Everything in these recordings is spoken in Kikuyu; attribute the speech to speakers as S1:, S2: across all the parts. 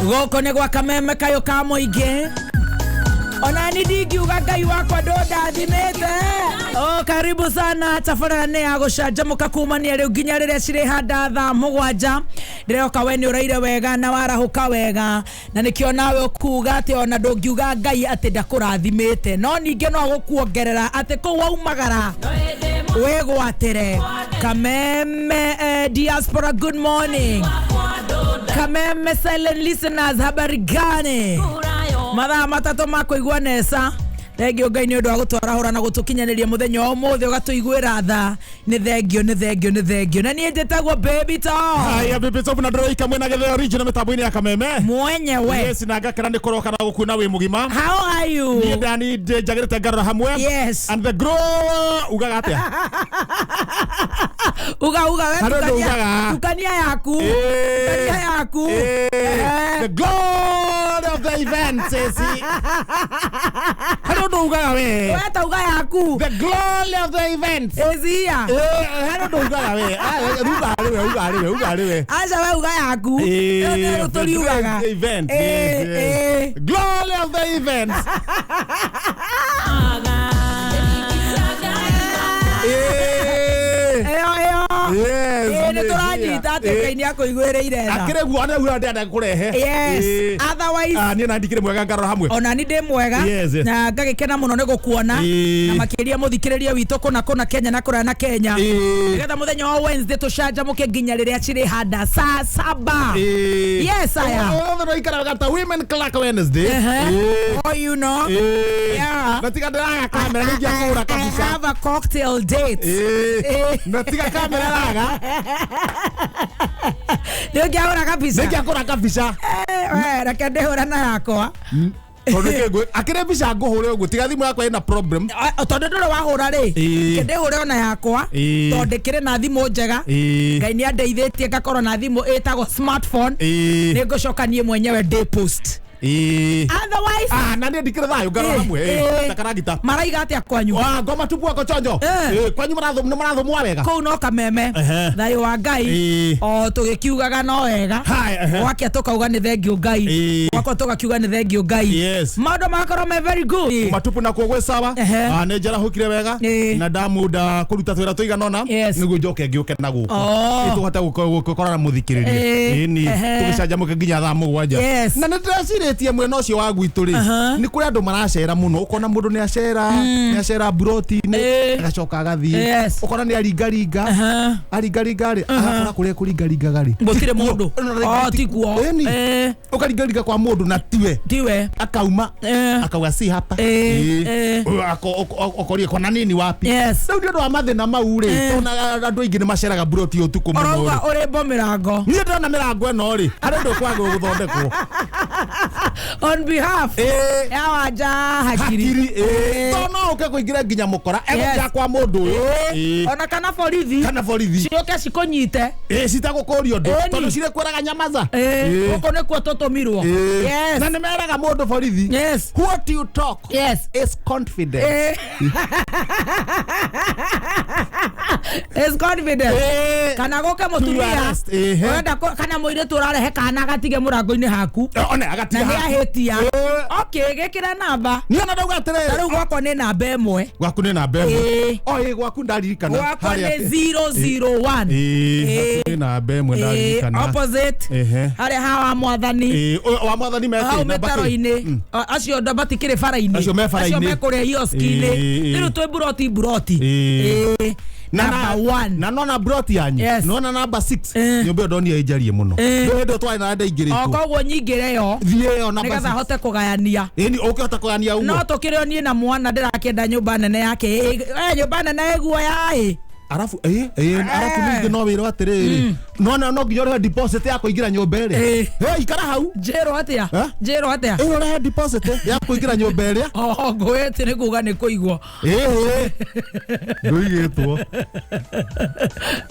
S1: Gũkũ nĩ gwa Kameme kayũ ka mũingĩ. Ona ni ndingiuga Ngai wakwa ndũndathimĩte. Oh, karibu sana. Tabarĩra nĩ ya gũcanjamũka kumania rĩu nginya rĩrĩa cirĩhanda thaa 7. Ndĩrehoka we nĩ ũraire wega na warahũka wega, na nĩkĩo nawe ũkuga atĩ ona ndũngiuga Ngai atĩ ndakũrathimĩte, no ningĩ no gũkuongerera atĩ kũu waumagara wĩgwatĩre. Kameme diaspora, good morning. Kameme silent listeners, habari gani? Mathaa 3 ma kũigua nesa. Thengio Ngai nĩ ũndũ wa gũtwarahũra na gũtũkinyanĩria mũthenya wa ũmũthĩ, ũgatũiguĩra tha. Nĩ thengio, nĩ thengio, nĩ thengio. Na niĩ njĩtagwo Baby Top.
S2: Haya, Baby Top, na ndĩroika mwena gĩtheo region mĩtambo-inĩ ya Kameme.
S1: Mwenyewe.
S2: Yes, na ngakena nĩ kũroka na gũkuona wĩ mũgima.
S1: How are you?
S2: Niĩ ndani njagĩrĩte ngarora hamwe.
S1: Yes.
S2: And the grow ugaga atĩa?
S1: Uga uga we.
S2: Harĩ ũndũ
S1: Tukania,
S2: ugaga.
S1: tukania yaku. Tukania yaku.
S2: The glory of the event is harĩ ũndũ ugaga we.
S1: We tauga yaku.
S2: The glory of the event.
S1: Is here.
S2: Harĩ ũndũ ugaga we. Ah, uga arĩ we, uga arĩ we, uga arĩ we.
S1: Aca we uga yaku. Ĩyo nĩ tũriugaga.
S2: The event. Yes, yes. Glory of the event.
S1: Ĩyo ĩyo.
S2: Yes,
S1: Ĩĩ, nĩ
S2: yes,
S1: tũranyita atĩ Ngai nĩ akũiguĩrĩire tha.
S2: Akĩrĩ guo ona guo ndĩrenda kũrehe.
S1: Yes. Otherwise
S2: Ah, niĩ na ndikĩrĩ mwega ngarora hamwe.
S1: Ona ni ndĩ mwega.
S2: Yes.
S1: Na ngagĩkena mũno nĩ gũkuona. Na makĩria mũthikĩrĩria witũ kũna kũna Kenya na kũraya na Kenya. Nĩgetha mũthenya wa Wednesday tũcanjamũke nginya rĩrĩa cirĩ handa saa 7. Yes, I am.
S2: Othe no ikaraga ta Women Clark Wednesday.
S1: Oh, you know. Yeah.
S2: Na tiga ndĩraga kamera nĩ ingĩakũhũra
S1: I
S2: kabica.
S1: have a cocktail date.
S2: Na tiga kamera raga.
S1: Nĩ ũngĩahũra kabica?
S2: Nĩ ingĩakũhũra kabica.
S1: We, reke ndĩhũre na yakwa.
S2: Tondũ kĩ akĩrĩ mbica ngũhũre ũguo tiga thimũ yakwa ĩna problem.
S1: Tondũ ndũrĩ wahũra rĩ, reke ndĩhũre ona yakwa, tondũ ndĩkĩrĩ na thimũ njega. Ngai nĩ andeithĩtie ngakorwo na thimũ ĩtagwo smartphone. Nĩ ngũcoka niĩ mwenyewe ndĩ post. Otherwise,
S2: Ah, na niĩ ndikĩrĩ thayũ ngarora hamwe. Ta karagita.
S1: Maraiga atĩa kwanyu?
S2: Wa ngoma tupu wako chonjo. Kwanyu nĩ marathomwa wega.
S1: Kũu no Kameme. Thayũ wa Ngai. O tũgĩkiugaga no wega.
S2: Haya, ehe.
S1: Gwakia tũkauga nĩ thengio Ngai. Gwakwa tũgakiuga nĩ thengio Ngai.
S2: Yes.
S1: Maũndũ magakorwo me very good.
S2: Matupu nakuo gwĩ sawa. Ah, nĩ njarahũkire wega. Na ndamuda kũruta twĩra tũigana ũna. Nĩguo njoke ngĩũke na gũkũ. Tũhote gũkorana mũthikĩrĩria. Ĩni, tũgĩcanjamũke nginya thaa 7.
S1: Yes.
S2: Na nĩ ndĩrecirĩtie mwena ũcio wa gwitũ rĩ, nĩ kũrĩ andũ maracera mũno. Ũkona mũndũ nĩ acera, nĩ acera mburoti-inĩ, agacoka agathiĩ.
S1: Yes.
S2: Ũkona nĩ aringaringa. Aringaringa rĩ, agakora kũrĩa kũringaringaga rĩ.
S1: Gũtirĩ mũndũ.
S2: Ĩno
S1: Oh, tikuo.
S2: Ĩni. Ũkaringaringa kwa mũndũ na tiwe.
S1: Tiwe.
S2: Akauma. Akauga si hapa. Okorie kona nini wapi.
S1: Yes.
S2: Rĩu nĩ ũndũ wa mathĩna mau rĩ, tondũ andũ aingĩ nĩ maceraga mburoti ũtukũ mũno
S1: Ũrauga
S2: rĩ.
S1: ũrĩ mbo mĩrango.
S2: Niĩ ndĩrona mĩrango ĩno rĩ, harĩ ũndũ kwagĩrĩirwo gũthondekwo.
S1: On behalf ya Wanja Hakiri.
S2: Hakiri, Tondũ no ũke kũingĩra nginya mũkora, egũkĩra kwa mũndũ ũyũ.
S1: Ona kana borithi.
S2: Kana borithi.
S1: Ciũke cikũnyite.
S2: Citagũkũria ũndũ.
S1: Ĩni.
S2: Tondũ cirekwĩraga nyamaza.
S1: Gũkũ nĩkuo tũtũmirwo. Yes.
S2: Na nĩ meraga mũndũ borithi.
S1: Yes.
S2: What you talk
S1: Yes.
S2: is confidence.
S1: Is confidence. Kana gũke mũtumia.
S2: To arrest,
S1: Ũrenda kana mũirĩtu ũrarehe kana agatige mũrango-inĩ haku.
S2: One, agatiga
S1: Na nĩ
S2: haku.
S1: ahĩtia. Okay, gĩkĩra namba.
S2: Niĩ ona ndauga atĩrĩrĩ.
S1: Ta rĩu gwakwa nĩ namba 1.
S2: Gwaku nĩ namba 1. O, gwaku ndaririkana.
S1: Gwakwa
S2: Harĩa
S1: nĩ
S2: atĩ-
S1: 001.
S2: Gwaku nĩ namba 1 ndaririkana.
S1: Opposite. Harĩa ha wa Mwathani.
S2: Wa Mwathani me
S1: Hau
S2: kĩ? Namba kĩ?
S1: mĩtaro-inĩ. Acio ndo matikĩrĩ bara-inĩ.
S2: Acio me bara-inĩ.
S1: Acio me kũrĩa kioski-inĩ. Rĩu twĩ mburoti mburoti.
S2: Na
S1: Number 1.
S2: Na nona broti yanyu.
S1: Yes.
S2: Nona number 6. Nyũmba ĩyo ndonire ĩnjarie mũno. Nĩ hĩndĩ ĩyo twarĩ na ndaingĩrĩtwo.
S1: O koguo nyingĩre yo.
S2: Thiĩ ĩyo number
S1: Nĩgetha
S2: 6.
S1: hote kũgayania.
S2: Ĩni ũkĩhota kũgayania ũguo.
S1: No tũkĩrĩ o niĩ na mwana ndĩrakĩenda nyũmba nene yake. Nyũmba nene ĩguoya ĩ.
S2: Arabu, arabu ningĩ no wĩrwo atĩrĩrĩ. No, no, no nginya ũrĩhe deposit ya kũingĩra nyũmba ĩrĩa. Ikara hau.
S1: Njĩrwo atĩa? Njĩrwo atĩa?
S2: Ũrĩhe deposit ya kũingĩra nyũmba ĩrĩa.
S1: Oho, ngũĩte nĩ kuga nĩ kũigwo.
S2: Ndũigĩtwo.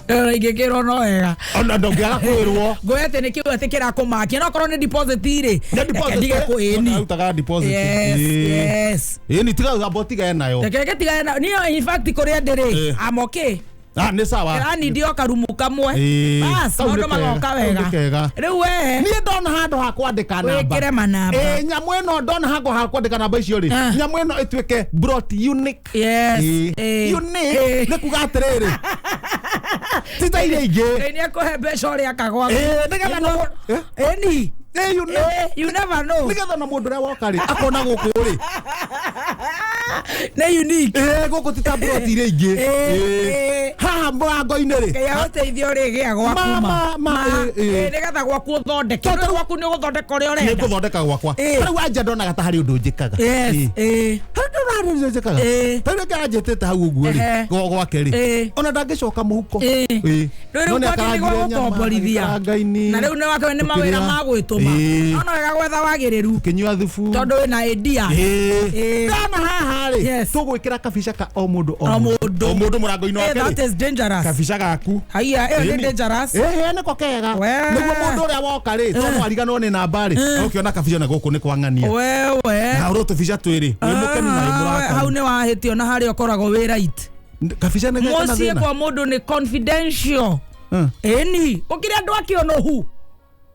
S1: Ĩyo ingĩkĩrwo no wega.
S2: Ona ndũngĩaga kwĩrwo.
S1: Ngũĩte nĩ kĩu atĩ kĩrakũmakia. No korwo nĩ deposit rĩ,
S2: Nĩ deposit,
S1: reke ndige kũ-ĩni.
S2: Arutaga deposit.
S1: Yes, yes.
S2: Ĩni, tiga amba ũtigane nayo.
S1: Reke ngĩtigane nayo. Niĩ in fact kũrĩa ndĩrĩ, I'm okay.
S2: Ah, nĩ sawa.
S1: Ĩranindi o karumu kamwe.
S2: Ĩĩ.
S1: Bas,
S2: Kau nĩ
S1: maũndũ
S2: kega,
S1: magoka
S2: kau nĩ
S1: wega.
S2: kega.
S1: Rĩu we
S2: Niĩ ndona handũ ha kwandĩka namba.
S1: Wĩkĩre manamba.
S2: Ĩĩ, nyamũ ĩno ndona handũ ha kwandĩka namba icio rĩ,
S1: Ah.
S2: nyamũ ĩno ĩtuĩke brought unique.
S1: Yes.
S2: Ĩĩ.
S1: Ĩĩ.
S2: Unique
S1: Ĩĩ.
S2: nĩ kuga atĩrĩrĩ, ti ta iria ingĩ.
S1: Ngai nĩekũhe mbeca ũrĩa akagwaku.
S2: Ĩĩ, nĩgetha na Eh?
S1: Ĩni.
S2: Ĩĩ, unique.
S1: Ĩĩ, you never know.
S2: Nĩgetha na mũndũ ũrĩa woka rĩ, akona gũkũ rĩ,
S1: Nĩ unique.
S2: ĩĩ, gũkũ ti ta broti iria ingĩ.
S1: Ĩĩ,
S2: Ĩĩ.
S1: ĩĩ.
S2: Haha mũrango-inĩ rĩ,
S1: Ngai agũteithie ũrĩgĩa gwaku
S2: Ma,
S1: ma.
S2: ma, ma, ĩĩ, ĩĩ.
S1: Ĩĩ, nĩgetha gwaku ũthondeke.
S2: Tondũ-
S1: Rĩu gwaku nĩ ũgũthondeka ũrĩa
S2: nĩ
S1: ũrenda.
S2: ngũthondeka gwakwa.
S1: Ĩĩ.
S2: Rĩu anja ndonaga ta harĩ ũndũ njĩkaga.
S1: Yes.
S2: Ĩĩ.
S1: Ĩĩ.
S2: Harĩ ũndũ harĩ ũndũ njĩkaga.
S1: Ĩĩ.
S2: Ta rĩu rĩngĩ anjĩtĩte hau ũguo rĩ,
S1: Ehe.
S2: gwake rĩ,
S1: Ĩĩ.
S2: ona ndangĩcoka mũhuko.
S1: Ĩĩ.
S2: Ĩĩ.
S1: Rĩu
S2: No nĩ
S1: gwake nĩ
S2: akarangire nyama,
S1: gwagũkomborithia.
S2: agĩkaranga ini.
S1: Na rĩu nĩ wake nĩ mawĩra
S2: Tũkĩrĩa.
S1: ma gwĩtũma.
S2: Ĩĩ.
S1: No no wega gwetha wagĩrĩru
S2: Tũkĩnyua thubu.
S1: tondũ wĩna idea.
S2: Ĩĩ.
S1: Ĩĩ.
S2: Ndona haha rĩ,
S1: Yes.
S2: tũgwĩkĩra kabica ka o mũndũ
S1: O mũndũ.
S2: o mũndũ mũrango-inĩ
S1: Eh,
S2: wake
S1: that
S2: rĩ,
S1: is dangerous.
S2: kabica gaku.
S1: Haiya, ĩyo nĩ
S2: Ĩni.
S1: dangerous.
S2: Ĩĩ, nĩko kega.
S1: We.
S2: Nĩguo mũndũ ũrĩa woka rĩ, to no ariganwo nĩ namba rĩ, ũkĩona kabica na gũkũ nĩ kwang'ania.
S1: Wewe.
S2: Na ũrĩ tũbica twĩrĩ, wĩ mũkenu na wĩ
S1: Ah,
S2: mũrakaru.
S1: hau nĩ wahĩtio na harĩa ũkoragwo wĩ right.
S2: Kabica nĩ geka na
S1: Mũciĩ
S2: thĩna.
S1: kwa mũndũ nĩ confidential. Ĩni, gũkĩrĩ andũ akĩũnũhu.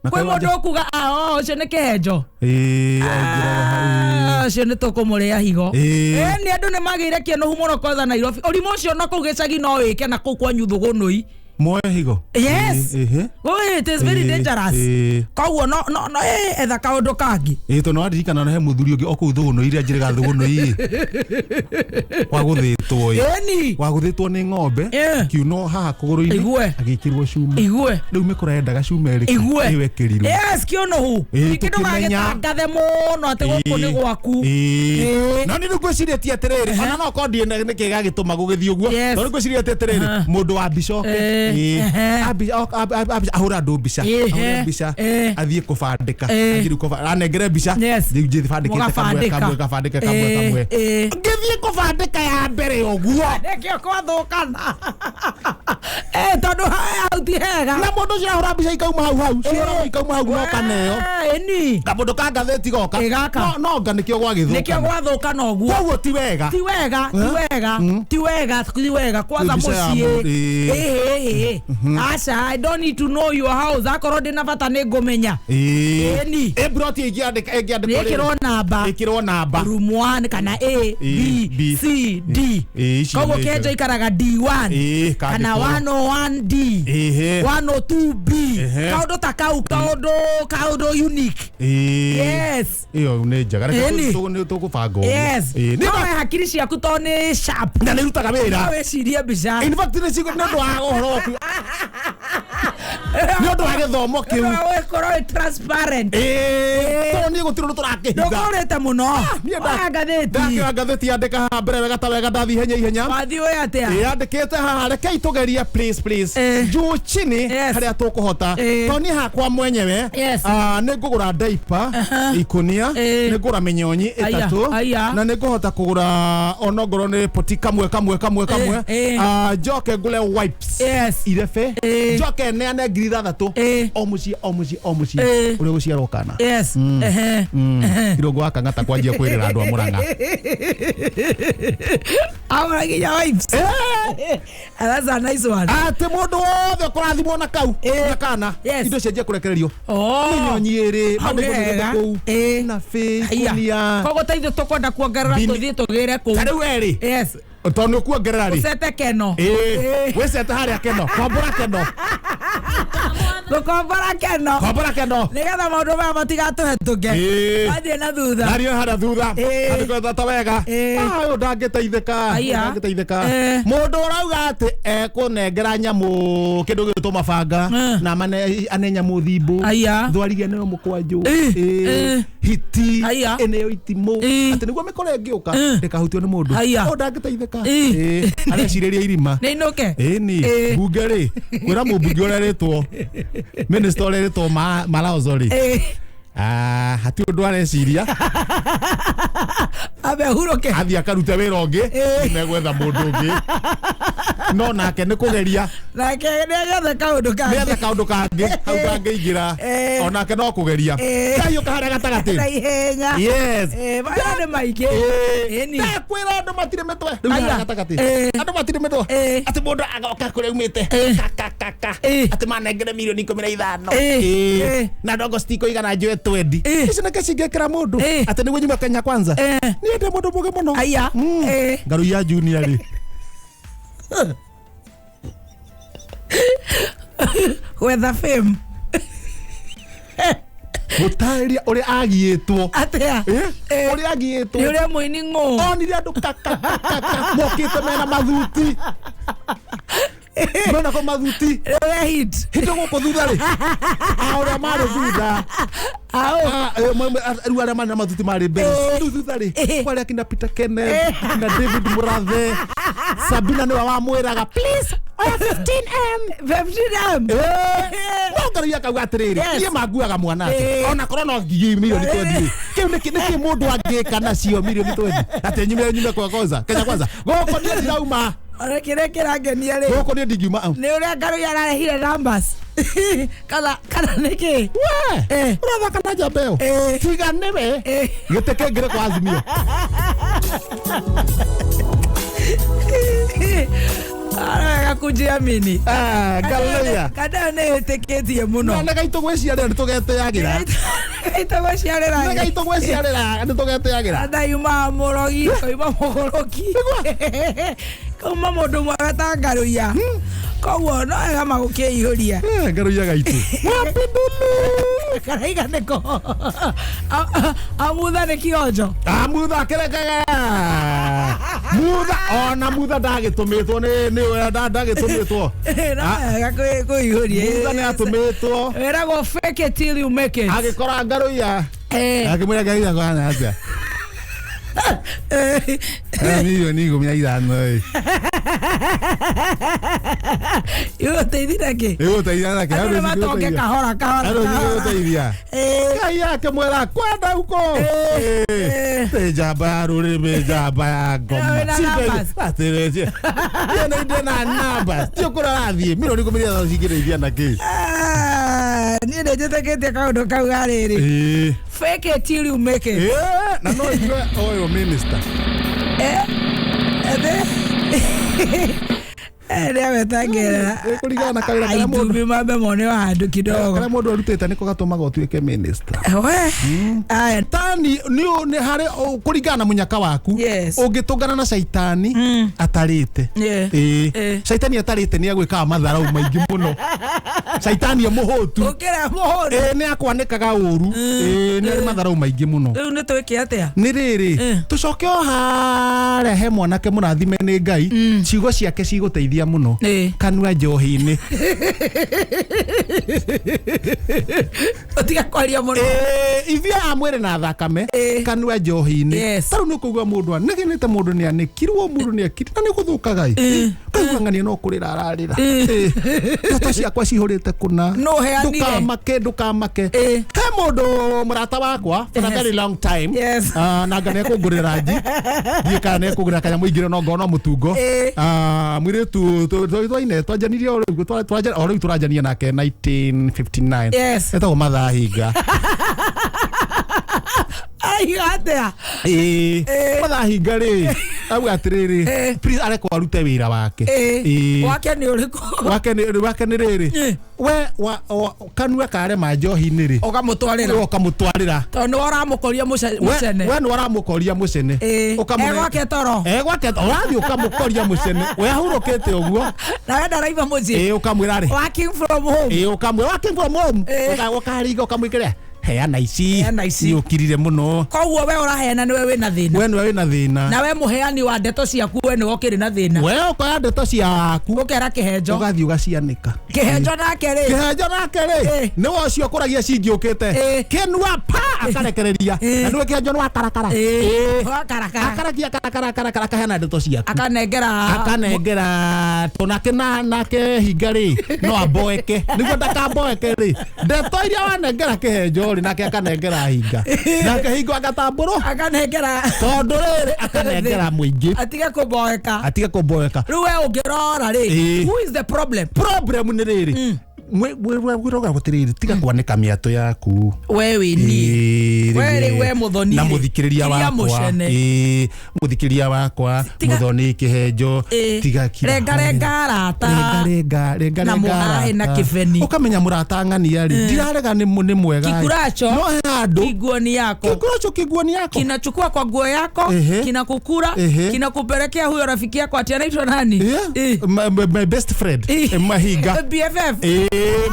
S2: Na
S1: Kwĩ
S2: kaĩ
S1: mũndũ
S2: wanja-
S1: ũkuga "Ah, oh, ũcio nĩ kĩhenjo.
S2: Ĩĩ, aingĩraga hau.
S1: Ah, ũcio nĩ tũkũmũrĩa higo.
S2: Ĩĩ.
S1: Ĩni, andũ nĩ magĩire kĩũnũhu mũno kwanza Nairobi. Ũrimũ ũcio no kũu gĩcagi no wĩke na kũu kwanyu Thũgũnũi.
S2: Muoe higo.
S1: Yes.
S2: Ĩĩ, ĩhĩ.
S1: Oh, it is very
S2: Ĩĩ,
S1: dangerous.
S2: ĩĩ.
S1: Koguo no no no etha kaũndũ kangĩ.
S2: Ĩĩ, tondũ waririkana he mũthuri ũngĩ o kũu Thũgũnũi iria njĩrĩga Thũgũnũi ĩ. Wagũthĩtwo ĩ.
S1: Ĩni.
S2: Wagũthĩtwo nĩ ng'ombe
S1: Ĩĩ.
S2: kiuno haha kũgũrũ-inĩ
S1: Igue.
S2: agĩkĩrwo cuma.
S1: Igue.
S2: Rĩu mĩkora yendaga cuma ĩrĩkũ?
S1: Igue.
S2: Ĩyo ĩkĩrirwo.
S1: Yes, kĩũnũhu.
S2: Ĩĩ,
S1: Ningĩ
S2: tũkĩmenya.
S1: ndũgagĩtangathe mũno atĩ gũkũ nĩ gwaku.
S2: Ĩĩ.
S1: Ĩĩ.
S2: No nĩ rĩu ngwĩcirĩtie atĩrĩrĩ, ona no korwo ndiĩ nĩkĩ gĩagĩtũma gũgĩthiĩ ũguo.
S1: Yes.
S2: No rĩu ngwĩcirĩtie atĩrĩrĩ,
S1: Aha.
S2: mũndũ wa mbica oke.
S1: Ĩĩ.
S2: Ĩĩ.
S1: Ehe.
S2: Ahũra andũ mbica.
S1: Ĩĩ.
S2: Ahũre mbica.
S1: Ĩĩ.
S2: Athiĩ kũbandĩka.
S1: Ĩĩ.
S2: Athiĩ rĩu anengere mbica.
S1: Yes.
S2: Rĩu njĩthiĩ bandĩkĩte kamwe
S1: Mũgabandĩka.
S2: kamwe gabandĩke kamwe
S1: Ĩĩ,
S2: kamwe.
S1: ĩĩ.
S2: Ngĩthiĩ kũbandĩka ya mbere ũguo.
S1: Nĩkĩo gwathũkana. Eh, tondũ hau ti hega.
S2: Na mũndũ ũcio ahũra mbica ikauma hau hau. Cioragwo ikauma hau no kaneo.
S1: Ĩni.
S2: Kamũndũ ka ngathĩti goka.
S1: Ĩ, gaka.
S2: No no nga nĩkĩo
S1: Nĩkĩo
S2: gwagĩthũkana.
S1: gwathũkana ũguo.
S2: Koguo ti wega.
S1: Ti wega, ti
S2: Eh?
S1: wega, ti wega, ti wega kwanza
S2: Mbica ya
S1: mũciĩ.
S2: mũndũ, ĩĩ.
S1: Ĩĩ, ĩĩ, ĩĩ. Aca, I don't need to know your house. Akorwo ndĩna bata nĩ ngũmenya.
S2: Ĩĩ.
S1: Ĩni.
S2: Ĩ broti ĩngĩandĩka ĩngĩandĩkwo rĩrĩ.
S1: Nĩĩkĩrwo namba.
S2: Ĩkĩrwo namba.
S1: Room 1 kana A,
S2: B,
S1: B, C, D.
S2: Ĩĩ, icio
S1: Koguo
S2: nĩ
S1: kĩenjo
S2: njega.
S1: ikaraga D1
S2: Ĩĩ,
S1: kana
S2: kandĩkwo.
S1: 101D.
S2: Ĩhĩ.
S1: 102B.
S2: Ehe.
S1: Kaũndũ ta kau, kaũndũ kaũndũ unique.
S2: Ĩĩ.
S1: Yes.
S2: Ĩyo nĩ njega. Reke
S1: Ĩni.
S2: nĩ tũgũbanga ũguo.
S1: Yes.
S2: Ĩĩ, nĩ
S1: No we hakiri ciaku to nĩ sharp.
S2: na nĩ irutaga
S1: No
S2: wĩra.
S1: wĩcirie mbica.
S2: In fact nĩ cigo nĩ ũndũ wa ũhoro waku. Nĩ ũndũ wa gĩthomo kĩu.
S1: No wĩkorwo wĩ transparent.
S2: Ĩĩ. Tondũ niĩ gũtirĩ ũndũ tũrakĩhitha.
S1: Ndũkũrĩte mũno.
S2: Niĩ
S1: Oya ngathĩti.
S2: ndakĩoya ngathĩti yandĩka haha mbere wega ta wega ndathiĩ ihenya ihenya.
S1: Wathiĩ ũĩ atĩa?
S2: Yandĩkĩte haha rekei tũgerie please please
S1: Ĩĩ.
S2: juu chini
S1: Yes.
S2: harĩa tũkũhota
S1: Ĩĩ.
S2: tondũ niĩ hakwa mwenyewe
S1: Yes.
S2: nĩ ngũgũra diaper ikũnia
S1: Ĩĩ.
S2: nĩ ngũgũra mĩnyonyi
S1: Aya,
S2: ĩtatũ
S1: aya.
S2: na nĩ ngũhota kũgũra onongorwo nĩ poti kamwe kamwe kamwe kamwe
S1: Ĩĩ.
S2: Njoke ngũre wipes
S1: Yes.
S2: irebe
S1: Ĩĩ.
S2: njoke neane 6,000
S1: Ĩĩ.
S2: o mũciĩ o mũciĩ o mũciĩ
S1: Ĩĩ.
S2: ũrĩa gũciarwo kana
S1: Yes. Ehe.
S2: irũngũ wa kang'ata kwanjia kwĩrĩra andũ a Mũrang'a.
S1: Agũra nginya wipes. That's a nice one.
S2: Atĩ mũndũ wothe ũkũrathimwo na kau
S1: Ĩĩ.
S2: na kana
S1: Yes.
S2: indo cianjia kũrekererio
S1: Oh.
S2: mĩnyonyi ĩrĩ
S1: Hau nĩ hega.
S2: kũu
S1: Ĩĩ.
S2: na bĩ
S1: Aya.
S2: ikũnia
S1: Koguo ta ithuĩ tũkwenda kuongerera
S2: Bini-
S1: tũthiĩ tũgĩre kũu.
S2: ta rĩu erĩ
S1: Yes.
S2: tondũ nĩ ũkuongerera rĩ
S1: Ũcete keno.
S2: Ĩĩ. Wĩcete harĩa keno kombora keno
S1: Gũkombora keno.
S2: kombora keno
S1: Nĩgetha maũndũ maya matigatũhetũke.
S2: Ĩĩ.
S1: Wathiĩ na thutha.
S2: Nario harĩa thutha
S1: Ĩĩ.
S2: andĩkwetha ta wega
S1: Ĩĩ.
S2: Ah, ũyũ ndangĩteithĩka
S1: Aya.
S2: ndangĩteithĩka
S1: Ĩĩ.
S2: mũndũ ũrauga atĩ ekũnengera nyamũ kĩndũ gĩgwĩtwo mabanga na ane nyamũ thimbũ
S1: Aya.
S2: thwarigia nĩyo mũkwanjũ
S1: Ĩĩ.
S2: Ĩĩ.
S1: Ĩĩ.
S2: hiti
S1: Aya.
S2: ĩneo itimũ
S1: Ĩĩ.
S2: atĩ nĩguo mĩkora ĩngĩũka
S1: Ĩĩ.
S2: ndĩkahutio nĩ mũndũ
S1: Aya.
S2: ũyũ ndangĩteithĩka
S1: Ĩĩ.
S2: Ĩĩ. Arecirĩria irima
S1: Nĩ inũke.
S2: Ĩni
S1: Ĩĩ.
S2: mbunge rĩ kwĩra mũmbunge ũrĩa rĩtwo minister ũrĩa rĩtwo Malaozo rĩ
S1: Ĩĩ.
S2: Ah, hatirĩ ũndũ areciria
S1: Ambe hurũke.
S2: athiĩ akarute wĩra ũngĩ
S1: Ĩĩ.
S2: megwetha mũndũ ũngĩ. No nake nĩ kũgeria.
S1: Nake nĩ agethe kaũndũ
S2: nĩ
S1: kangĩ.
S2: ethe kaũndũ kangĩ hau kangĩingĩra. Onake no kũgeria. Kahiũka harĩa gatagatĩ.
S1: Na ihenya.
S2: Yes.
S1: Maya nĩ maingĩ. Ĩni.
S2: Ndakwĩra andũ matirĩ mĩtwe rĩu
S1: Aya.
S2: harĩa gatagatĩ. Andũ matirĩ mĩtwe. Atĩ mũndũ agoka kũrĩa aumĩte kakakaka atĩ manengere milioni 15. Na ndongo citikũigana njoe 20. Ici nĩkĩ cingĩkĩra mũndũ atĩ nĩguo nyume Kenya kwanza. Niĩ ndĩ mũndũ mũgĩ mũno.
S1: Aya.
S2: Ngaruiya Junior rĩ.
S1: Gwetha fame.
S2: Gũtarĩria ũrĩa agiĩtwo.
S1: Atĩa?
S2: Ũrĩa agiĩtwo.
S1: Nĩ ũrĩa mũini ng'ũ.
S2: Onire andũ kakakaka mokĩte mena mathuti. Mena ko mathuti.
S1: Nĩ ũrĩa hit.
S2: Hito gũkũ thutha rĩ. A ũrĩa marĩ thutha.
S1: Aũ.
S2: Rĩu arĩa marĩ na mathuti marĩ mbere. Rĩu thutha rĩ. Kwarĩ akina Peter Kenneth, akina David Murathe. Sabina nĩwe wamwĩraga please oya 15M.
S1: 15M.
S2: No Ngaruiya akauga atĩrĩrĩ, niĩ manguaga mwana atĩ ona korwo no ngiri milioni 20 kĩu nĩkĩ nĩkĩ mũndũ angĩka nacio milioni 20 atĩ nyume kwa kwanza Kenya kwanza gũkũ niĩ ndirauma.
S1: Ona kĩrĩa kĩrangenia rĩ.
S2: Gũkũ niĩ ndingiuma.
S1: Nĩ ũrĩa Ngaruiya ararehire numbers. Kana kana nĩkĩ?
S2: We ũrathaka na njamba ĩyo. Tiga nĩwe. Gĩtĩ kĩngĩrĩ kwa Azimio.
S1: Arega kujiamini.
S2: Ngaruiya.
S1: Kana nĩ ĩtĩkĩtie mũno.
S2: Na gaitũ gwĩciarĩra nĩ tũgetĩagĩra.
S1: Gaitũ gwĩciarĩra.
S2: Nĩ gaitũ gwĩciarĩra nĩ tũgetĩagĩra.
S1: Andayuma mũrogi, kauma mũgũrũki. Kauma mũndũ mwega ta Ngaruiya. Koguo no wega magũkĩihũria.
S2: Ngaruiya gaitũ. Wapindulu.
S1: Karaiga nĩko. Amutha nĩ kionjo.
S2: Amutha kĩrekaga. Mutha ona Mutha ndagĩtũmĩtwo nĩ nĩ ndagĩtũmĩtwo.
S1: No wega kũihũria.
S2: Mutha nĩ atũmĩtwo.
S1: Wĩragwo fake it till you make it.
S2: Agĩkora Ngaruiya. Akĩmwĩra Ngaruiya kwana atĩa. Milioni 15 ĩ.
S1: Igũteithia nakĩ?
S2: Igũteithia nakĩ?
S1: Andũ nĩ matonge kahora kahora.
S2: Andũ nĩ igũteithia. Ngai akĩmwĩra kwenda huko. Tĩ njamba ya rũrĩmĩ njamba ya ngoma. Atĩrĩtie. Niĩ ndĩ na numbers. Ti ũkũrĩa ũrathiĩ milioni 15 cingĩrĩithia nakĩ?
S1: Niĩ nĩ njĩtĩkĩtie kaũndũ kau ga rĩrĩ. Fake it till you make it.
S2: Na no igue ũyũ minister.
S1: Nĩawetangĩrĩra.
S2: Kũringana na kawĩra karĩa mũndũ
S1: Aitumbĩ mambe mone o handũ kidogo.
S2: Karĩa mũndũ arutĩte nĩko gatũmaga ũtuĩke minister.
S1: We. Aya.
S2: Tani nĩ harĩ kũringana na mũnyaka waku. Ũngĩtũngana na caitani atarĩte. Caitani atarĩte nĩ agwĩkaga matharau maingĩ mũno. Caitani e mũhũtu.
S1: Ũkĩra mũhũtu.
S2: Nĩ akwanĩkaga ũru. Nĩ arĩ matharau maingĩ mũno.
S1: Rĩu nĩ twĩke atĩa?
S2: Nĩ rĩrĩ tũcoke o harĩa he mwanake mũrathime nĩ Ngai. Ciugo ciake cigũteithia mũno. Kanua njohi-inĩ.
S1: Ũtiga kwaria mũno.
S2: Ithuĩ a mwĩrĩ na thakame kanua njohi-inĩ. Ta rĩu nĩ ũkũigua mũndũ anegenete mũndũ nĩ anĩkirwo mũndũ nĩ akiri na nĩ gũthũkaga ĩ. Ũkaigua ng'ania no kũrĩra ararĩra. Ndeto ciakwa cihũrĩte kũna. Ndũkamake ndũkamake. He mũndũ mũrata wakwa for a very long time. Na anga nĩekũngũrĩra ranji. Ndiũĩ kana nĩekũngũrĩra kanyamũ ingĩrĩ no ngorwo no mũtungo. Mũirĩtu twaine twanjanirie o rĩu tũranjania nake 1959. Etagwo Mathahinga.
S1: Aiga atĩa?
S2: Mathahinga rĩ auga atĩrĩrĩ please arekwo arute wĩra wake.
S1: Wake nĩ ũrĩkũ?
S2: Wake nĩ rĩrĩ we kanua karema njohi-inĩ rĩ
S1: ũkamũtwarĩra.
S2: Ũkamũtwarĩra.
S1: Tondũ nĩwe ũramũkoria mũcene.
S2: We nĩwe ũramũkoria mũcene.
S1: Egwake toro.
S2: Egwake ũrathiĩ ũkamũkoria mũcene. We ahurũkĩte ũguo.
S1: Na we ndaraima mũciĩ.
S2: Ũkamwĩra rĩ.
S1: Working from home.
S2: Ũkamwĩra working from home. Ũkaringa ũkamwĩkĩra heana ici. Nĩ ũkirire mũno.
S1: Koguo we ũraheana nĩwe wĩna thĩna.
S2: We nĩwe wĩna thĩna.
S1: Na we mũheani wa ndeto ciaku we nĩwe ũkĩrĩ na thĩna.
S2: We ũkoya ndeto ciaku.
S1: Ũkera kĩhenjo.
S2: Ũgathiĩ ũgacianĩka.
S1: Kĩhenjo nake rĩ.
S2: Kĩhenjo nake rĩ. Nĩwe ũcio ũkũragia cingĩũkĩte. Kĩnua pa. Akarekereria na nĩwe kĩanjo nĩ wakarakara.
S1: Wakarakara.
S2: Akarakia karakara karakara akaheana ndeto ciaku.
S1: Akanengera
S2: Akanengera to nake hinga rĩ no amboeke nĩguo ndakamboeke rĩ ndeto iria wanengera kĩhenjo rĩ nake akanengera hinga nake hingo agatambũrwo
S1: akanengera
S2: tondũ rĩrĩ akanengera mũingĩ
S1: atige kũmboeka.
S2: Atige kũmboeka.
S1: Rĩu we ũngĩrora rĩ, who is the problem?
S2: Problem nĩ rĩrĩ mwĩroga gũtirĩrĩ tiga kwanĩka mĩatũ yaku
S1: we wĩ niĩ we rĩ we mũthoni
S2: na mũthikĩrĩria wakwa mũthikĩrĩria wakwa mũthoni kĩhenjo tiga kira
S1: renga renga arata
S2: renga renga
S1: na mũhae na kĩbeni
S2: ũkamenya mũrata ng'ania rĩ ndirarega nĩ mwega
S1: kikuracho
S2: no he handũ
S1: kiguoni yako
S2: kikuracho kiguoni yako
S1: kinachukua kwa nguo yako kinakukura kinakupelekea huyo rafiki yako ati anaitwa nani?
S2: My best friend Mahiga
S1: BFF.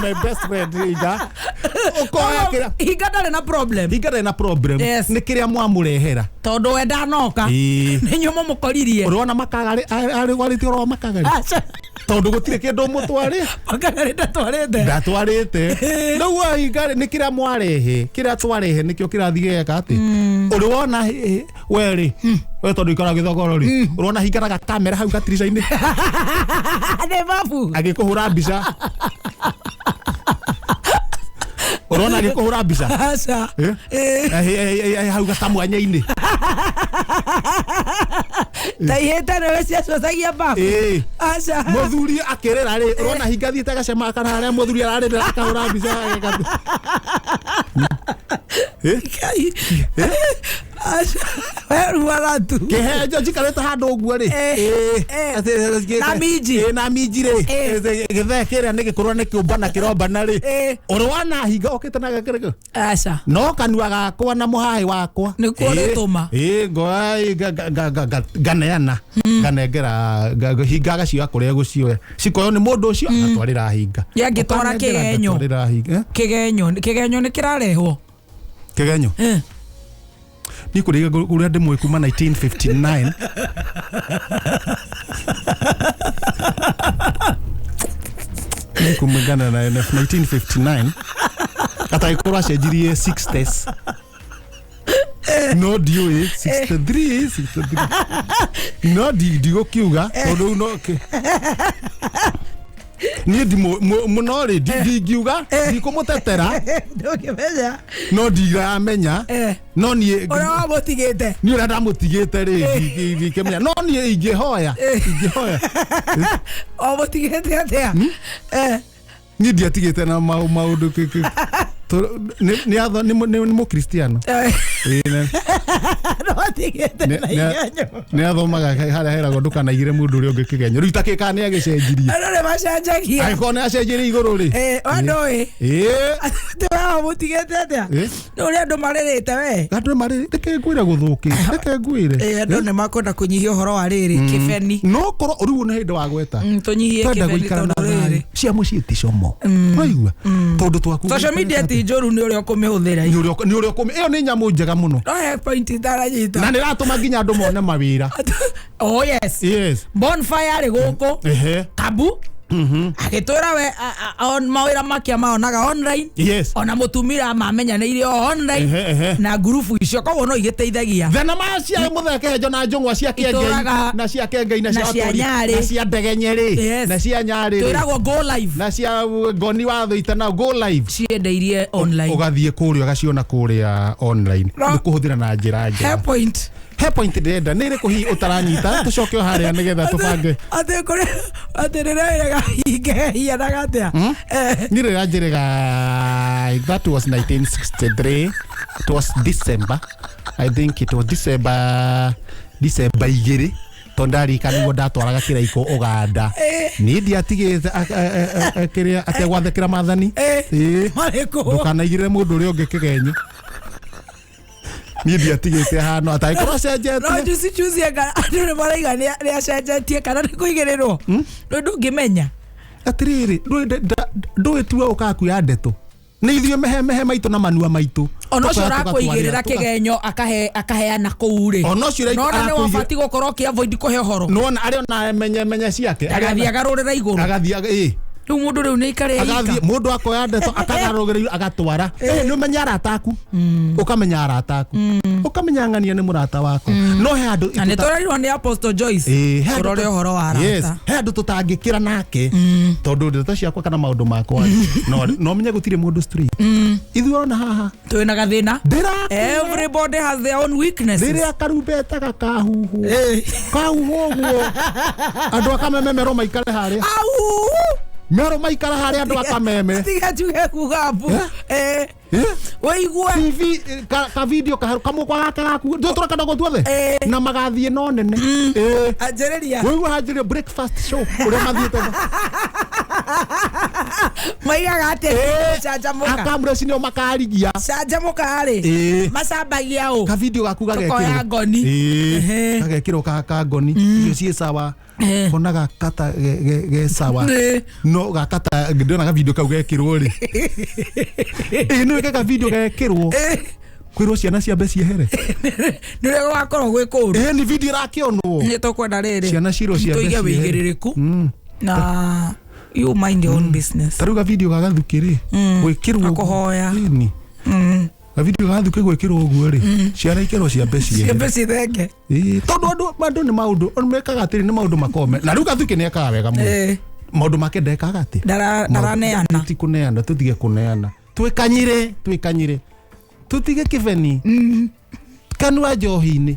S2: My best friend Higa. Ukoya kira
S1: Higa ndarĩ na problem.
S2: Higa ndarĩ na problem.
S1: Yes.
S2: Nĩ kĩrĩa mwamũrehera
S1: tondũ we ndanoka nĩ inyuĩ mũmũkoririe.
S2: Ũrona makagarĩ arĩ warĩtie ũhoro wa makagarĩ tondũ gũtirĩ kĩndũ mũtwarĩ
S1: makagarĩ ndatwarĩte
S2: ndatwarĩte rĩu Higa nĩ kĩrĩa mwarehe kĩrĩa twarehe nĩkĩo kĩrathiĩ gĩgeka atĩ ũrĩ wona we rĩ we tondũ ikara gĩthogoro rĩ ũrona Hinga na gakamera hau gatirica-inĩ
S1: nĩ babu
S2: agĩkũhũra mbica urona agĩkũhũra mbica
S1: aca
S2: hau gatamwanya-inĩ
S1: ta ihĩte nĩwe ciacocagia babu aca
S2: mũthuri akĩrĩra rĩ ũrona Hinga thiĩte agacema kana harĩa mũthuri ararĩrĩra akahũra mbica
S1: we ruaga tu
S2: kĩhenjo njikarĩte handũ ũguo rĩ
S1: na minji
S2: na minji rĩ gĩthee kĩrĩa nĩ gĩkũrũ nĩ kĩũmbana kĩrombana rĩ ũrĩ wona Hinga okĩte na gakĩrĩkũ
S1: aca
S2: no kanua gakwa na mũhaĩ wakwa
S1: nĩkuo rĩtũma
S2: nganeana nganengera Hinga agacioya kũrĩa egũcioya cikoywo nĩ mũndũ ũcio agatwarĩra Hinga
S1: yangĩtwara kĩgenyo kĩgenyo kĩgenyo nĩ kĩrarehwo
S2: kĩgenyo ni kũrĩa ũrĩa ndĩmũĩ kuma 1959 nĩ kumũngana na 1959 atagĩkorwo acenjirie 60s no ndiũĩ 63 63 no ndigũkiuga tondũ rĩu no niĩ mũno rĩ ndingiuga ndikũmũtetera
S1: ndũngĩmenya
S2: no ndiramenya no niĩ
S1: ũrĩa wamũtigĩte
S2: niĩ ũrĩa ndamũtigĩte rĩ ndikĩmenya no niĩ ingĩhoya ingĩhoya
S1: wamũtigĩte atĩa
S2: niĩ ndiatigĩte na maũndũ nĩ mũkristiano nĩ athomaga harĩa heragwo ndũkanaigĩre mũndũ ũrĩa ũngĩ kĩgenyo rĩu takĩka nĩ agĩcenjirie
S1: andũ nĩ macenjagia
S2: angĩkorwo nĩ acenjirie igũrũ rĩ
S1: ndũĩ wamũtigĩte atĩa nĩ ũrĩa andũ marĩrĩte we
S2: andũ marĩrĩ reke ngwĩre gũthũkĩte reke ngwĩre
S1: andũ nĩ makwenda kũnyihia ũhoro wa rĩrĩ kĩbeni
S2: no korwo rĩu nĩ hĩndĩ wagweta
S1: tũnyihie kĩbeni tondũ rĩrĩ
S2: cia mũciĩ ti como ũraigua tondũ twaku
S1: social media ti njũru nĩ ũrĩa ũkũmĩhũthĩra
S2: nĩ ũrĩa ũkũmĩ ĩyo nĩ nyamũ njega mũno
S1: no he point itaranyita
S2: na nĩ ĩratũma nginya andũ mone mawĩra.
S1: Oh yes
S2: yes
S1: bonfire rĩ gũkũ Kabu agĩtwĩra we on mawĩra makia maonaga online
S2: yes
S1: ona mũtumira mamenyanĩire o online na ngurubu icio koguo no igĩteithagia
S2: thenema cia mũthee Kĩhenjo na njũng'wa cia Kĩengei na cia Kĩengei na cia Nyarĩ na cia Ndegenye na cia Nyarĩ
S1: twĩragwo go live
S2: na cia Ngoni wa Thũita na go live
S1: ciendeirie online
S2: ũgathiĩ kũrĩa ũgaciona kũrĩa online nĩ kũhũthĩra na njĩra njega
S1: he point
S2: he point ndĩrenda nĩ ĩrĩkũ hihi ũtaranyita tũcoke o harĩa nĩgetha tũbange
S1: atĩ kũrĩ atĩ rĩrĩa hingehianaga atĩa
S2: niĩ rĩrĩa njĩrĩga that was 1963 it was December I think it was December 2 tondũ ndarika nĩguo ndatwaraga kĩraiko Ũganda niĩ ndiatigĩte kĩrĩa ategwathĩkĩra maathani ndũkanaigĩrĩre mũndũ ũrĩa ũngĩ kĩgenyo niĩ ndiatigĩte hano atangĩkorwo acenjetie
S1: no juicy juicy anga andũ nĩ maraiga nĩ acenjetie kana nĩ kũigĩrĩrwo rĩu ndũngĩmenya
S2: atĩrĩrĩ ndũĩ tiwe ũkaga kuoya ndeto nĩ ithuĩ mehemehe maitũ na manua maitũ
S1: ona ũcio ũrakũigĩrĩra kĩgenyo akaheana kũu rĩ
S2: ona ũcio
S1: nona nĩ wabatiĩ gũkorwo ũkĩ avoid kũhe ũhoro
S2: nĩwona arĩ ona menye menye ciake
S1: agathiĩ agarũrĩra igũrũ
S2: agathiĩ ĩ
S1: Rĩu mũndũ rĩu nĩ ikare
S2: Agathiĩ mũndũ akoya ndeto akagarũrĩra agatwara. Nĩ ũmenya arata aku, ũkamenya arata aku, ũkamenya ng'ania nĩ mũrata waku, no he andũ
S1: Na nĩ tũrerirwo nĩ Apostle Joyce ũrore ũhoro wa arata.
S2: He andũ tũtangĩkĩra nake tondũ ndeto ciakwa kana maũndũ makwa no menye gũtirĩ mũndũ straight. Ithuĩ ona haha
S1: twĩna gathĩna. Everybody has their own weaknesses.
S2: Rĩrĩa karumbeta gakahuhwo kahuhwo ũguo andũ akameme merwo maikare harĩa. Mero maikara harĩa andũ akameme.
S1: Tiga njuge kuga mbu. Wĩigue
S2: TV ka video kamũkwa gake gaku tũtũra kadogo tuothe na magathiĩ no nene.
S1: Anjĩrĩria.
S2: Wĩigue hanjĩrĩria breakfast show ũrĩa mathiĩte.
S1: Maigaga atĩa canjamũka.
S2: Akamũreci nĩo makarigia.
S1: Canjamũka rĩ macambagia ũ.
S2: Ka video gaku gagekĩrwo.
S1: Tũkoya ngoni.
S2: Gagekĩrwo ka ngoni. Irio ciĩ sawa. Kona gakata ge sawa. No gakata ndĩrona ka video kau gekĩrwo rĩ. Nĩ ka video gekĩrwo. Kwĩrwo ciana ciambe ciehere.
S1: Nĩ ũrĩa gũgakorwo gwĩ kũũru.
S2: Nĩ video ĩrakĩonwo.
S1: Nĩ tũkwenda rĩrĩ.
S2: Ciana cirwo ciambe
S1: ciehere. Tũige wĩigĩrĩrĩku. Na you mind your own business.
S2: Ta rĩu ga video ga Gathukĩ rĩ gwĩkĩrwo
S1: akũhoya.
S2: Ga video ga Gathukĩ gwĩkĩrwo ũguo rĩ ciana ikerwo ciambe ciehere.
S1: Ciambe cithenge.
S2: Tondũ andũ nĩ maũndũ mekaga atĩrĩ nĩ maũndũ makome. Na rĩu Gathukĩ nĩ ekaga wega mũno. Maũndũ make ndekaga atĩ.
S1: Ndaraneana.
S2: Tũtikũneana, tũtige kũneana. Twĩkanyire, twĩkanyire. Tũtige kĩbeni. Kanua njohi-inĩ.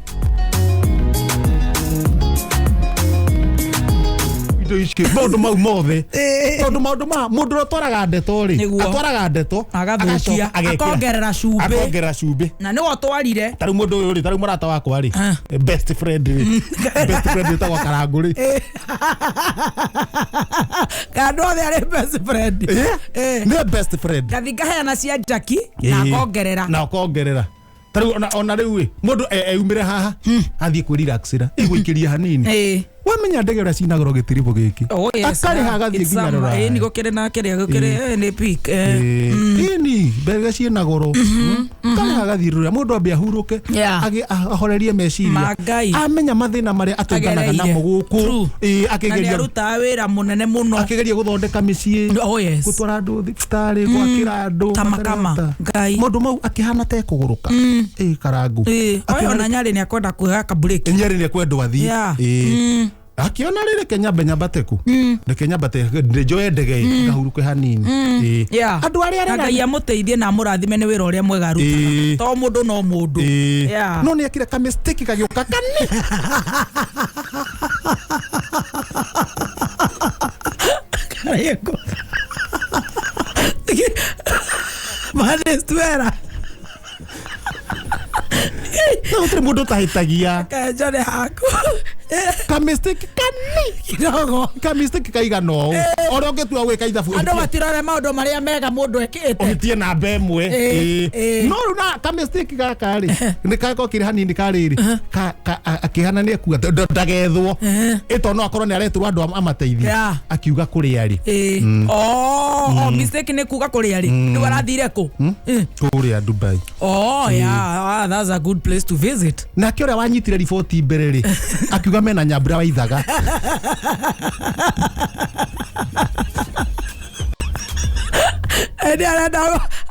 S2: Indo ici maũndũ mau mothe. Tondũ maũndũ ma mũndũ ũrĩa ũtwaraga ndeto rĩ, atwaraga ndeto
S1: agathukia, akongerera cumbĩ.
S2: Akongerera cumbĩ.
S1: Na nĩwe ũtwarire.
S2: Ta rĩu mũndũ ũyũ rĩ, ta rĩu mũrata wakwa rĩ, best friend rĩ. Best friend wĩtagwo Karangũ rĩ.
S1: Kana othe arĩ best friend.
S2: Nĩ best friend.
S1: Ngathi ngaheana cia Jackie na akongerera.
S2: Na akongerera. Ta rĩu ona rĩu ĩ, mũndũ eumĩre haha athiĩ kwĩrelaxĩra, ĩgũikĩria hanini. Wamenya ndege ũrĩa cinagoro gĩtiribũ gĩkĩ. Akarĩha agathiĩ nginya rũraya.
S1: Nĩ gũkĩrĩ na kĩrĩa gũkĩrĩ nĩ peak.
S2: Ĩni mbege ciĩna goro. Akarĩha agathiĩ rũraya mũndũ ambe ahurũke ahorerie meciria. Amenya mathĩna marĩa atũnganaga namo gũkũ.
S1: Akĩgeria. Na nĩarutaga wĩra mũnene mũno.
S2: Akĩgeria gũthondeka mĩciĩ. Gũtwara andũ thibitarĩ, gwakĩra andũ.
S1: Tamakama. Ngai.
S2: Maũndũ mau akĩhana ta ekũgũrũka. Karangũ.
S1: Oyo ona Nyarĩ nĩakwenda kwĩgaka break.
S2: Nyarĩ nĩekwendwo athiĩ. Akiona rĩrĩ Kenya nyambate ku. Reke nyambate njoe ndege ngahuruke hanini. Andũ arĩa
S1: Ngai amũteithie na amũrathime nĩ wĩra ũrĩa mwega arutaga. To mũndũ no mũndũ.
S2: No nĩ ekire ka mistake kagĩũka kani.
S1: Karĩko. Manestuera.
S2: No gũtirĩ mũndũ ũtahĩtagia.
S1: Kanjone haku.
S2: Ka mistake kani
S1: kidogo.
S2: Ka mistake kaigana ũũ. Ũrĩa ũngĩtua gwĩka ithabu.
S1: Andũ matirore maũndũ marĩa mega mũndũ ekĩte.
S2: Ũhĩtie namba ĩmwe. No rĩu na ka mistake gaka rĩ nĩ gakokire hanini karĩrĩ akĩhana nĩ ekuga ndagethwo. Ĩto no akorwo nĩ aretirwo andũ amateithie. Akiuga kũrĩa rĩ.
S1: Oh, mistake nĩ kuga kũrĩa rĩ. Rĩu arathire kũ?
S2: Kũrĩa Dubai.
S1: Oh yeah, that's a good place to visit.
S2: Nake ũrĩa wanyitire riboti mbere rĩ akiuga mena Nyambura wa ithaga.
S1: Ĩndĩ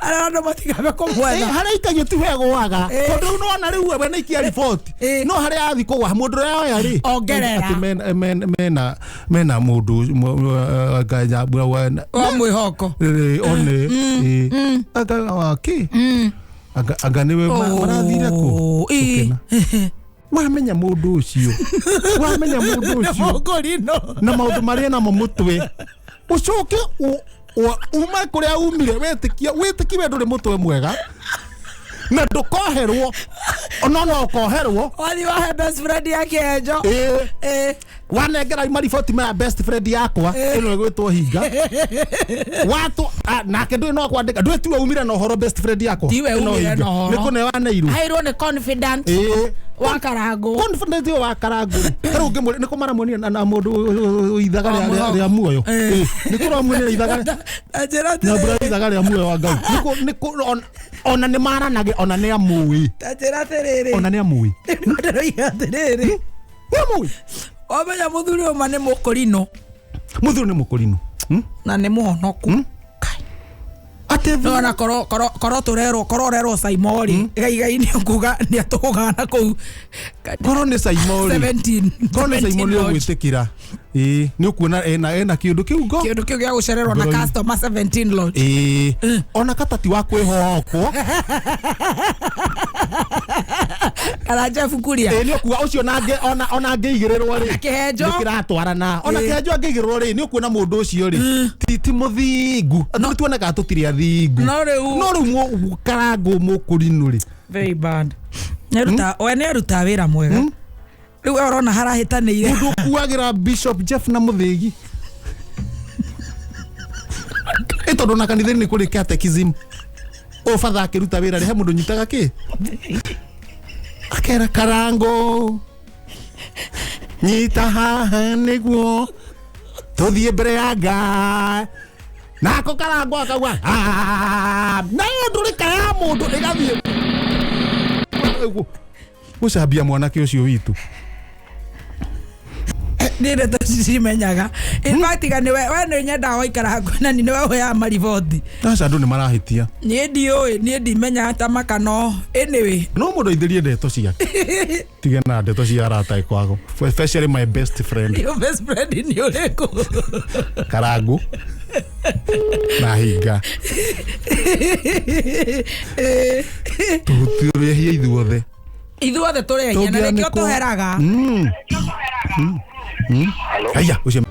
S1: arenda matigabe kũmwetha.
S2: Harĩa ikagio ti wegwaga. Tondũ rĩu nĩwona rĩu we nĩaikia riboti. No harĩa athiĩ kũgwa mũndũ ũrĩa oya rĩ.
S1: Ongerera.
S2: Atĩ mena mũndũ Nyambura
S1: wa mwĩhoko.
S2: One. Anga waki. Anga nĩwe marathire kũ. Wamenya mũndũ ũcio. Wamenya mũndũ ũcio. Na maũndũ marĩa namo mũtwe. Ũcoke uma kũrĩa umire wĩtĩkie we ndũrĩ mũtwe mwega. Na ndũkoherwo. Ona no ũkoherwo.
S1: Wathiĩ wahe best friend yake enjo.
S2: Wanengera mariboti ma best friend yakwa ĩno ĩgwĩtwo hinga. Watũ nake ndũĩ no kwandĩka ndũĩ tiwe umire na ũhoro best friend yakwa.
S1: Tiwe umire na ũhoro.
S2: Nĩ kũnewaneirwo.
S1: Airwo nĩ confident. Wa Karangũ.
S2: Confident wa Karangũ. Rĩu ũngĩmwĩra nĩ kũmaramuonia na mũndũ ithaga rĩa muoyo. Nĩ kũramuonia ithaga. Nyambura ithaga rĩa muoyo wa Ngai. Nĩ ona nĩ maranage ona nĩ amũĩ.
S1: Ta njĩra atĩrĩrĩ.
S2: Ona nĩ amũĩ.
S1: Ndĩroiga atĩrĩrĩ.
S2: Nĩ amũĩ.
S1: Wamenya mũthuri ũyũ ma nĩ mũkũrinũ.
S2: Mũthuri nĩ mũkũrinũ.
S1: Na nĩ mũhonoku.
S2: Atĩ
S1: Nona korwo korwo korwo tũrerwo, korwo ũrerwo Saimori gaigai nĩ ũkuga nĩ atũgana kũu.
S2: Korwo nĩ Saimori.
S1: 17.
S2: Korwo nĩ Saimori.
S1: 17 Lodge.
S2: Ũgwĩtĩkĩra ĩĩ nĩ ũkuona ena kĩũndũ kĩu ngo.
S1: Kĩũndũ kĩu gĩa gũcererwo na
S2: Ngoro-inĩ.
S1: customer 17 Lodge.
S2: Ĩĩ, ona kata ti wa kwĩhokwo.
S1: Kana Jeff Kuria.
S2: Ĩĩ, nĩ ũkuga ũcio nangĩ ona angĩigĩrĩrwo rĩ,
S1: Kĩhenjo.
S2: nĩ kĩratwarana ona.
S1: Ĩĩ.
S2: Kĩhenjo angĩigĩrĩrwo rĩ, nĩ ũkuona mũndũ ũcio rĩ ti mũthingu. Nĩ tuonekaga tũtirĩ athingu.
S1: No rĩu
S2: no rĩu karangũ mũkũrinũ rĩ.
S1: Very bad. Nĩaruta, we nĩaruta wĩra mwega. Rĩu we ũrona harahĩtanĩire.
S2: Mũndũ ũkuagĩra Bishop Jeff na mũthĩgi ĩ, tondũ na kanitha-inĩ nĩ kũrĩ catechism, ũyũ batha akĩruta wĩra rĩ, he mũndũ nyitaga kĩ akera karango nyita haha nĩguo tũthiĩ mbere ya Ngai, nako karango akauga "Ah," nayo ndũrĩka ya mũndũ ĩgathiĩ gũcambia mwanake ũcio witũ.
S1: Niĩ ndeto ici cimenyaga. In fact, tiga nĩwe, we nĩ nyendaga waikara hakuhĩ na niĩ, nĩwe ũheaga mariboti.
S2: Aca, andũ nĩ marahĩtia.
S1: Niĩ ndiũĩ, niĩ ndimenyaga ta makano, anyway.
S2: No mũndũ aithĩrie ndeto ciake, tige na ndeto cia arata kwago, especially my best friend.
S1: Your best friend nĩ ũrĩkũ?
S2: Karangu na hinga tũrĩhia ithuothe.
S1: Ithuothe tũrĩ ehia na nĩkĩo
S2: Tũngĩanĩkwo.
S1: tũheraga.
S2: Aya ũcio.